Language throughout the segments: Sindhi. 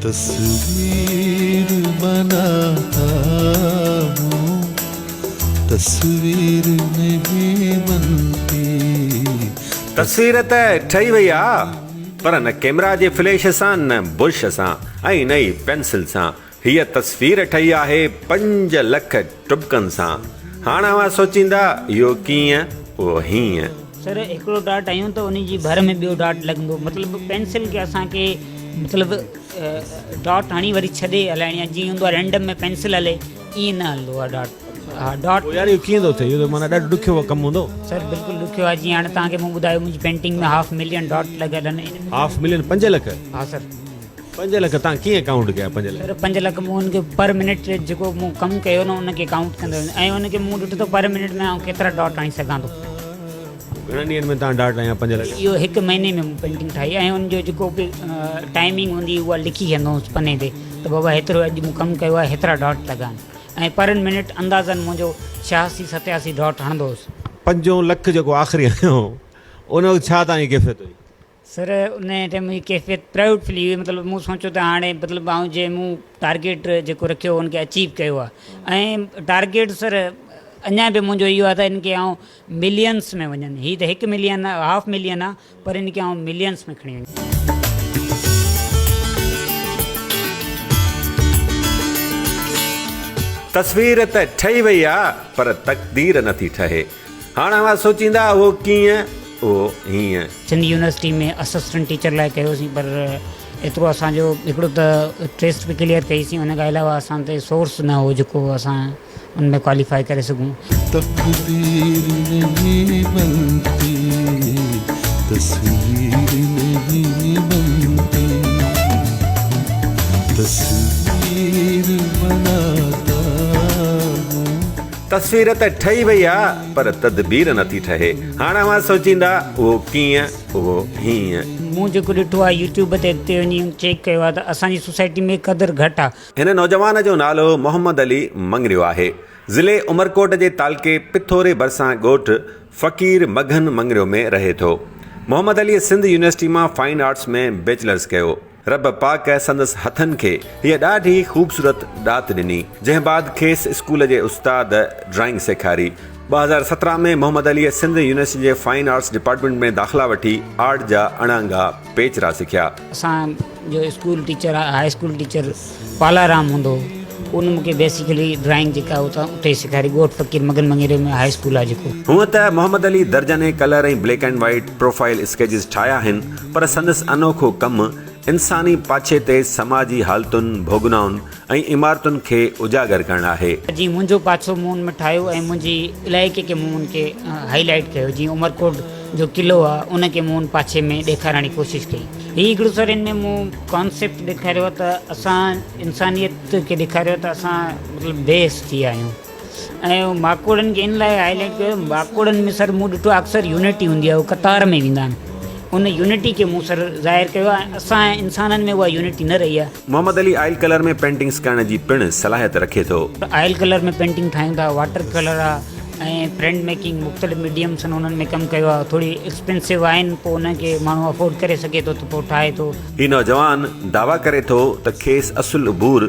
تصوير بناتا هون تصوير نهين بنتي. تصوير ته ٺهي وئي آ پر نه ڪيمرا جي فليش سان نه برش سان ۽ نه ئي پينسل سان. هيء تصوير ٺهي آهي 5 لک ٽٻڪن سان. هاڻ اوهان سوچيندا اهو ڪيئن؟ اهو هيئن. سر هڪڙو ڊاٽ هنيون ته ان جي ڀر ۾ ٻيو ڊاٽ لڳندو مطلب پينسل کي اسان کي مطلب ڊاٽ هڻي وري ڇڏي هلائڻي آهي جيئن هوندو آهي رينڊم ۾ پينسل هلي ائين نه هلندو آهي ڊاٽ ها ڊاٽ. پوء يار اهو ڪيئن ٿو ٿئي اهو ته معنيٰ ڏاڍو ڏکيو ڪم هوندو. سر بلڪل ڏکيو آهي جيئن هاڻي توهان کي مون ٻڌايو منهنجي پينٽنگ ۾ هاف ملين ڊاٽ لڳل آهن. Half million 5 lakh? ها سر. 5 لک تان ڪيئن ڪائونٽ ڪيا 5 لک؟ سر 5 لک مون ان کي پر منٽ جيڪو مون ڪم ڪيو نه ان کي ڪائونٽ ڪندو ويندس ۽ ان کي مون ڏٺو ته پر منٽ ۾ آئون ڪيترا ڊاٽ آڻي سگهان ٿو. گهڻن ڏينهن ۾ تان ڊاٽ آنيا 5 لک؟ اهو هڪ مهيني ۾ مون پينٽنگ ٺاهي ۽ ان جو جيڪو به ٽائمنگ هوندي اها لکي ڇڏندو هوس پني تي ته بابا هيترو اڄ مون ڪم ڪيو آهي هيترا ڊاٽ لڳا آهن ۽ پر منٽ اندازن منهنجو 86 87 ڊاٽ هڻندو هوس. پنجون لک جيڪو آخري هنيو ان وقت ڇا تان جي ڪيفيت هئي؟ سر ان ٽائيم منهنجي ڪيفيت پرائوڊ فيل هئي مطلب مون سوچيو ته هاڻي مطلب آئون جي مون ٽارگيٽ جيڪو رکيو هو ان کي اچيو ڪيو آهي ۽ ٽارگيٽ سر اڃا به منهنجو اهو آهي ته ان کي آئون ملينس ۾ وڃن هي ته هڪ ملين هاف ملين آهي پر ان کي آئون ملينس ۾ کڻي وڃان. تصوير ته ٺهي وئي آ پر تقدير نٿي ٺهي. هاڻ اوهان سوچيندا اهو ڪيئن؟ اهو هيئن. سنڌ يونيورسٽي ۾ اسسٽنٽ ٽيچر لاء ڪيوسين پر ايترو اسان جو هڪڙو ته ٽيسٽ به ڪليئر ڪئيسين ان کان علاوه اسان تي سورس نه هو جيڪو اسان ان ۾ ڪواليفائي ڪري سگهون. تقدير نهين بنتي تصوير نهين بنتي تصوير بناتا هون. تصوير ته ٺهي وئي آ پر تدبير نٿي ٺهي. هاڻ اوهان سوچيندا اهو ڪيئن اهو هيئن. مون جيڪو ڏٺو آهي يوٽيوب تي اڳتي وڃي چيڪ ڪيو آهي ته اسان جي سوسائٽي ۾ قدر گهٽ آهي. هن نوجوان جو نالو محمد علي مڱريو آهي. ضلعي عمرڪوٽ جي تعلقي پٿوري ڀرسان ڳوٺ فقير مگهن مڱريو ۾ رهي ٿو. محمد عليء سنڌ يونيورسٽي مان فائن آرٽس ۾ بيچلرس ڪيو. رب پاڪ سندس هٿن کي هيء ڏاڍي خوبصورت ڏات ڏني، جنهن بعد کيس اسڪول جي استاد ڊرائنگ سيکاري. 2017 ۾ محمد عليء سنڌ يونيورسٽي جي فائن آرٽس ڊپارٽمينٽ ۾ داخلا وٺي آرٽ جا اڻانگا پيچرا سکيا. اسان جو school teacher high school teacher Palaram هوندو هو، ان مون کي بيسيڪلي ڊرائنگ جيڪا اتان اتي ئي سيکاري، ڳوٺ فقير مگن مڱيري ۾ هاء اسڪول آهي جيڪو. هونء ته محمد علي درجنين colour ۽ black and white profile sketches ٺاهيا آهن، پر سندس انوکو ڪم انساني پاڇي تي سماجي حالتن، ڀوڳنائن ۽ عمارتن کي اجاگر ڪرڻ آهي. جيئن منهنجو پاڇو مون ان ۾ ٺاهيو ۽ منهنجي علائقي کي مون ان کي هائي لائيٽ ڪيو، جيئن عمرڪوٽ جو قلعو آهي ان کي مون ان پاڇي ۾ ڏيکارڻ جي ڪوشش ڪئي. هي هڪڙو سر ان ۾ مون ڪانسيپٽ ڏيکاريو آهي ته اسان انسانيت کي ڏيکاريو آهي ته اسان مطلب بي حس ٿي ويا آهيون ۽ ماڪوڙن کي ان لاء هائي لائيٽ ڪيو ماڪوڙن ۾ سر مون ڏٺو آهي اڪثر يونٽي هوندي آهي هو قطار ۾ ويندا آهن ان يونٽي کي مون سر ظاهر ڪيو آهي اسان انسانن ۾ اها يونٽي نه رهي آهي. Muhammad Ali oil colour ۾ paintings ڪرڻ جي پڻ صلاحيت رکي ٿو. آئل ڪلر ۾ پينٽنگ ٺاهيون ٿا، واٽر ڪلر آ ۽ پرنٽ ميڪنگ مختلف ميڊيمس آهن انهن ۾ ڪم ڪيو آ، ٿوري ايڪسپينسو آهن پوء انهن کي ماڻهو افورڊ ڪري سگهي ٿو ته پوء ٺاهي ٿو. هي نوجوان دعويٰ ڪري ٿو ته کيس اصل عبور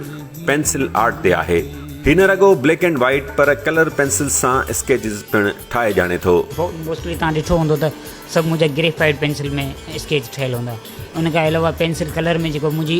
پينسل آرٽ تي آهي. هي نه رڳو بليڪ اينڊ وائيٽ پر ڪلر پينسلز سان اسڪيچز پڻ ٺاهي ڄاڻي ٿو. موسٽلي توهان ڏٺو هوندو ته سڀ منهنجا گريفائيڊ پينسل ۾ اسڪيچ ٺهيل هوندا. ان کان علاوه پينسل ڪلر ۾ جيڪو منهنجي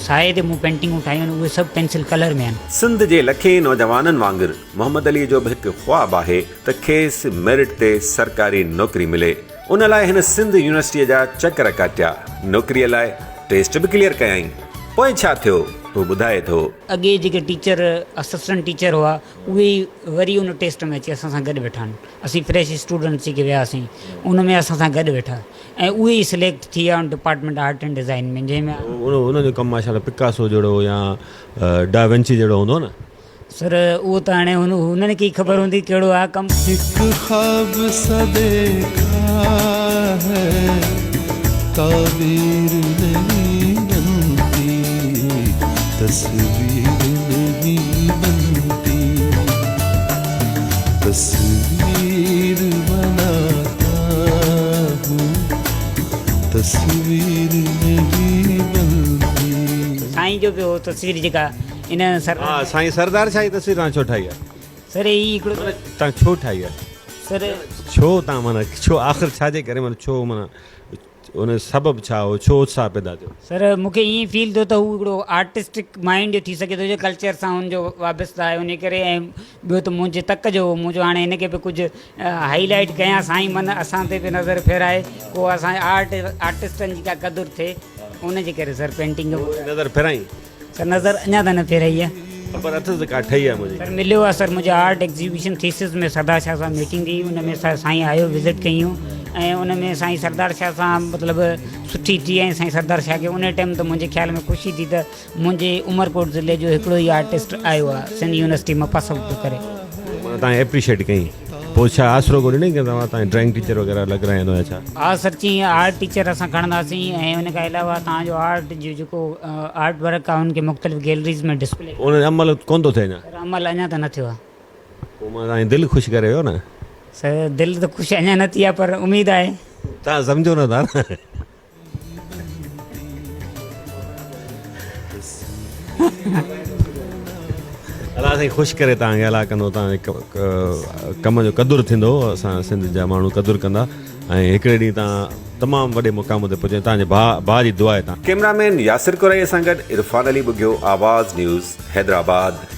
سائي تي مون پينٽنگون ٺاهيون آهن اهي سڀ پينسل ڪلر ۾ آهن. سنڌ جي لکين نوجوانن وانگر محمد علي جو به هڪ خواب آهي ته کيس ميرٽ تي سرڪاري نوڪري ملي. ان لاء هن سنڌ يونيورسٽيء جا چڪر ڪاٽيا. نوڪريء لاء ٽيسٽ به ڪليئر ڪيائين. پوء ڇا ٿيو؟ هو ٻڌائي ٿو. اڳي جيڪي ٽيچر اسسٽنٽ ٽيچر هئا اهي ئي وري ان ٽيسٽ ۾ اچي اسان سان گڏ ويٺا آهن. اسين فريش اسٽوڊنٽس جيڪي وياسين ان ۾ اسان سان گڏ ويٺا. ۽ اهي ئي سليڪٽ ٿي ويا آهن ڊپارٽمينٽ آرٽ اينڊ ڊزائين ۾ جنهن ۾. ان جو ڪم ماشاء الله پڪاسو جهڙو يا ڊا ونچي جهڙو هوندو نه. سر اهو ته هاڻي هنن کي ئي خبر هوندي ڪهڙو آهي ڪم. هڪ خواب سا ديکا هي تعبير نهين بنتي تصوير نهين بنتي تصوير بناتا هون تصوير نهين بنتي. سائين جو به هو تصوير جيڪا ان سر. ها سائين سردار شاهه جي تصوير توهان ڇو ٺاهي آهي؟ سر هي هڪڙو. معنيٰ توهان ڇو ٺاهي آهي؟ سر. ڇو توهان معنيٰ ڇو آخر ڇا جي ڪري معنيٰ ڇو معنيٰ ان جو سبب ڇا هو ڇو اتساهه پيدا ٿيو؟ سر مون کي ائين فيل ٿيو ته هو هڪڙو آرٽسٽڪ مائنڊ جو ٿي سگهي ٿو جو ڪلچر سان هن جو وابسته آهي ان ڪري ۽ ٻيو ته منهنجي تڪ جو هو مون چيو هاڻي هن کي به ڪجهه هائي لائيٽ ڪيان سائين من اسان تي به نظر ڦيرائي ڪو اسان آرٽ آرٽسٽن جي ڪا قدر ٿئي ان جي ڪري سر پينٽنگ نظر ڦيرائين؟ سر نظر اڃا ته نه ڦيرائي آهي. خبر اٿس ته ڪا ٺهي آهي منهنجي. سر مليو آهي سر منهنجي art exhibition thesis ۾ Sardar Shah سان ميٽنگ ٿي ان ۾ سر سائين آيو وزٽ ڪيون ۽ ان ۾ سائين سردار شاهه سان مطلب سٺي ٿي ۽ سائين سردار شاهه کي ان ٽائيم ته منهنجي خيال ۾ خوشي ٿي ته منهنجي عمرڪوٽ ضلعي جو هڪڙو ئي آرٽسٽ آيو آ سنڌ يونيورسٽي مان پاس آئوٽ ٿو ڪري. معنيٰ توهان ايپريشيٽ ڪئي پوء ڇا آسرو ڪو ڏنائين ڪي توهان تان ڊرائنگ ٽيچر وغيره لڳرائيندو يا ڇا؟ ها سر چيائين آرٽ ٽيچر اسان کڻنداسين ۽ ان کان علاوه توهان جو آرٽ جو جيڪو آرٽ ورڪ آ ان کي مختلف گيلريز ۾ ڊسپلي. ان تي عمل ڪونه ٿو ٿئي اڃا. سر عمل اڃا ته نه ٿيو آ. پوء معنيٰ توهان جي دل خوش ڪري ويو نه. سر دل ته خوش اڃا نه ٿي آ پر اميد آهي. توهان سمجهو نه ٿا نه. الله سائين خوش ڪري توهان کي الله ڪندو توهان جي ڪم جو قدر ٿيندو اسان سنڌ جا ماڻهو قدر ڪندا ۽ هڪڙي ڏينهن توهان تمام وڏي مقام تي پهچي توهان جي ڀاء ڀاء جي دعا آهي توهان ڪئميرا مين ياسر ڪورائي سان گڏ عرفان علي ٻگهيو آواز نيوز حيدرآباد.